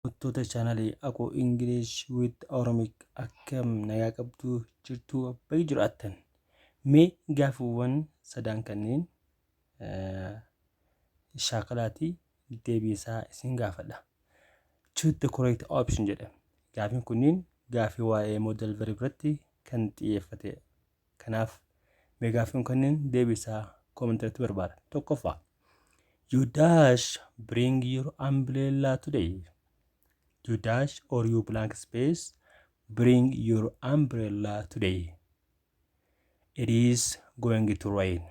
Hordoftoota chaanaalii Aqu English with Oromic, akkam nagaa qabdu, jirtuu, baga jiraattan? Mee gaaffiiwwan sadan kanneen shaakalaatii deebii isaa isin gaafadha. "Choose the correct option" jedha. Gaaffiin kunniin gaaffii waa'ee modal verb irratti kan xiyyeeffatedha. Kanaaf mee gaaffiin kanneen deebii isaa comment irratti barbaada. Tokkoffaa. You dash bring your umbrella today. You dash or you blank space bring your umbrella today. It is going to rain.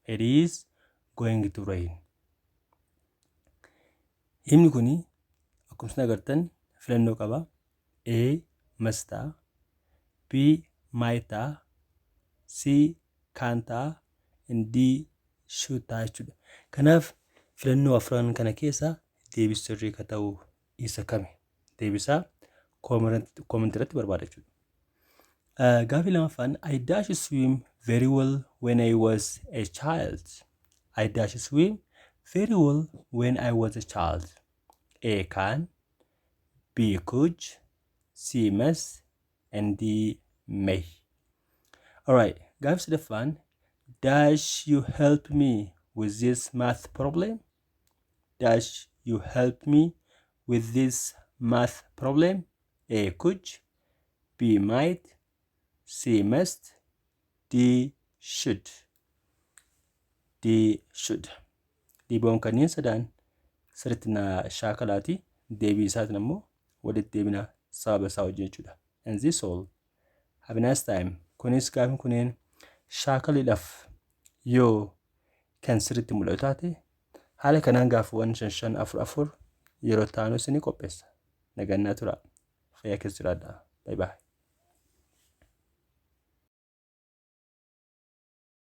It is going to rain. Himni kuni akkuma isin agartan filannoo qaba. A, must ta'a. B, might ta'a. C, can ta'a. And D, should ta'a jechuudha. Kanaaf filannoo afran kana keessa deebii sirrii ka ta'u isa kami? Deebisaa comment irratti barbaada jechuudha. Gaaffii lamaffaan, I dash swim very well when I was a child. I dash swim very well when I was a child. A, can, B, could, C, must, and D, may. Alright, gaaffii sadaffaan, dash you help me with this math problem? Dash you help me with this math problem? A, could, B, might, C, must, D, should. D, should. Deebiiwwan kanneen sadaan sirriitti na shaakalaati. Deebii isaatiin ammoo walitti deebina sababa isaa wajjin jechuudha. And this all. Have a nice time. Kunis gaaffiin kunneen shaakaliidhaaf yoo kan sirriitti mul'atu taate, haala kanaan gaaffiiwwan shan shan, afur afur yeroo taanu isinii qopheessa. Nagannaa tura. Fayyaa keessa jiraadhaa. Bye bye.